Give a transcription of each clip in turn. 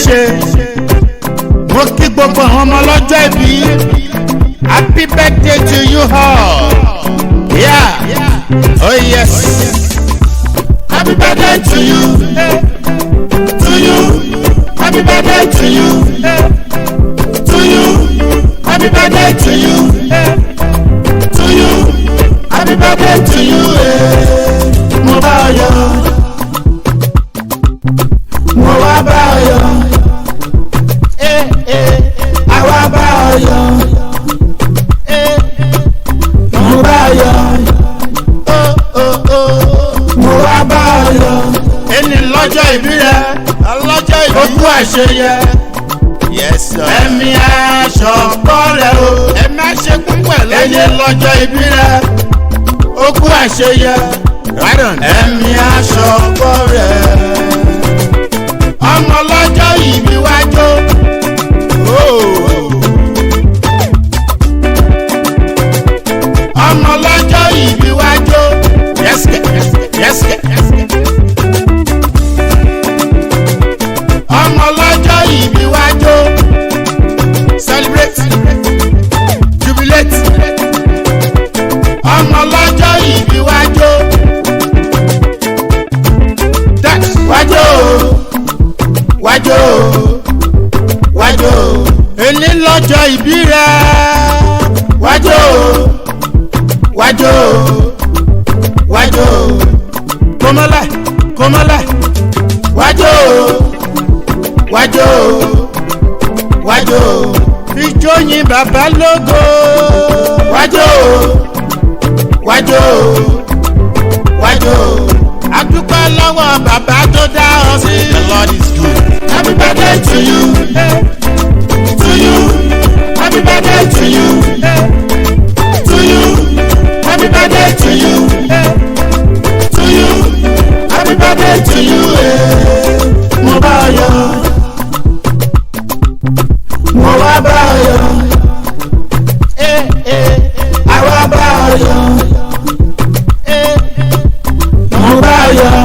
Ṣe mo kí gbogbo àwọn ọmọ ọlọ́jọ́ ìbí. Happy birthday to you all. Yeah, oh yes. Happy birthday to you, to you. Happy birthday to you, to you. Happy birthday to you, to you. Happy birthday to you. Mo bá ọ yọ̀, mo wá bá ọ yọ̀, àwa bá ọ yọ̀, mo bá ọ yọ̀, mo wá bá ọ yọ̀. Ẹni lọ́jọ́ ìbí rẹ, lọ́jọ́ ìbí, ó kú àṣeyẹ. Yes, sir. Ẹ̀mí aṣọ pọ̀ rẹ o. Ẹ̀mí àṣekún pẹ̀lú. Ẹni lọ́jọ́ ìbí rẹ, ó kú àṣeyẹ. Right on. Ẹ̀mí aṣọ pọ̀ rẹ. Ọmọ lọ́jọ́ ìbí wájú. Oh. Ọmọ lọ́jọ́ ìbí wájú. Yes, yes, yes. Ọmọ lọ́jọ́ ìbí wájú. Celebrate. Jubilate. Ọmọ lọ́jọ́ ìbí wájú. Dance. Wájú wájú wájú. Èní lọ́jọ́ ìbí rẹ̀. Wájú wájú wájú. Kọ́mọ́lá kọ́mọ́lá. Wájú wájú wájú. Ijó yin bàbá lógo. Wájú wájú wájú. Adúpẹ́ lọ́wọ́ bàbá tó dá ọ sí. The Lord is good. Happy birthday to you, to you. Happy birthday to you, to you. Happy birthday to you, to you. Happy birthday to you. Mo bá ọ yọ̀, mo wá bá ọ yọ̀, àwa bá ọ yọ̀, mo bá ọ yọ̀,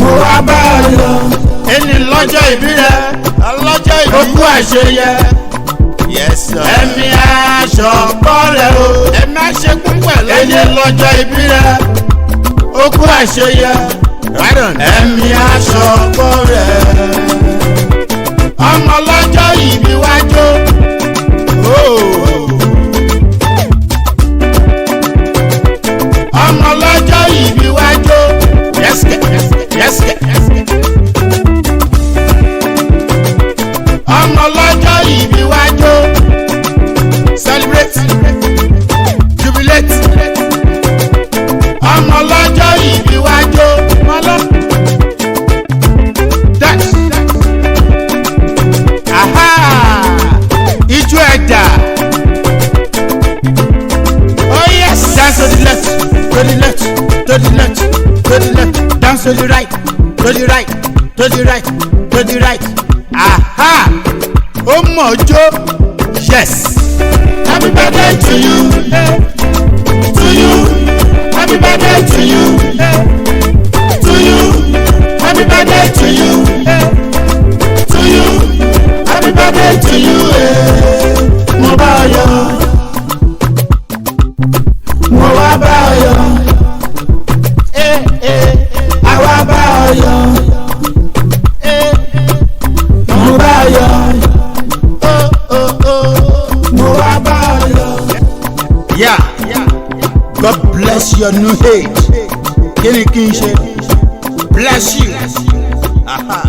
mo wá bá ọ yọ̀. Ẹni lọ́jọ́ ìbí rẹ, Lọ́jọ́ ó ìbí. kú àṣeyẹ. Yes, sir. Ẹ̀mí aṣọ pọ̀ rẹ o. Ẹ̀mí àṣekún pẹ̀lú. Ẹni lọ́jọ́ ìbí rẹ, ó kú àṣeyẹ. Right on. Ẹ̀mí aṣọ pọ̀ rẹ. Ọmọ lọ́jọ́ ìbí wájú. Oh. Ọmọ lọ́jọ́ ìbí wájú. Yes, yes, yes. Ọmọ lọ́jọ́ ìbí wájú. Celebrate. Jubilate. Ọmọ lọ́jọ́ ìbí wájú. Dance. Aha! Ijó ẹ̀dá. Oh yes. Dance to the left, to the left, to the left, to the left. Dance to the right, to the right, to the right, to the right. Aha! Ó mọ̀ jó. Yes. Happy birthday to you, to you. Happy birthday to you, to you. Happy birthday to you, to you. Happy birthday to you. Mo bá ọ yọ̀, mo wá bá ọ yọ̀, àwa bá ọ yọ̀, mo bá ọ yọ̀, mo wá bá ọ yọ̀. Yeah. God bless your new age. Kí ni kí n ṣe? Bless you. Aha.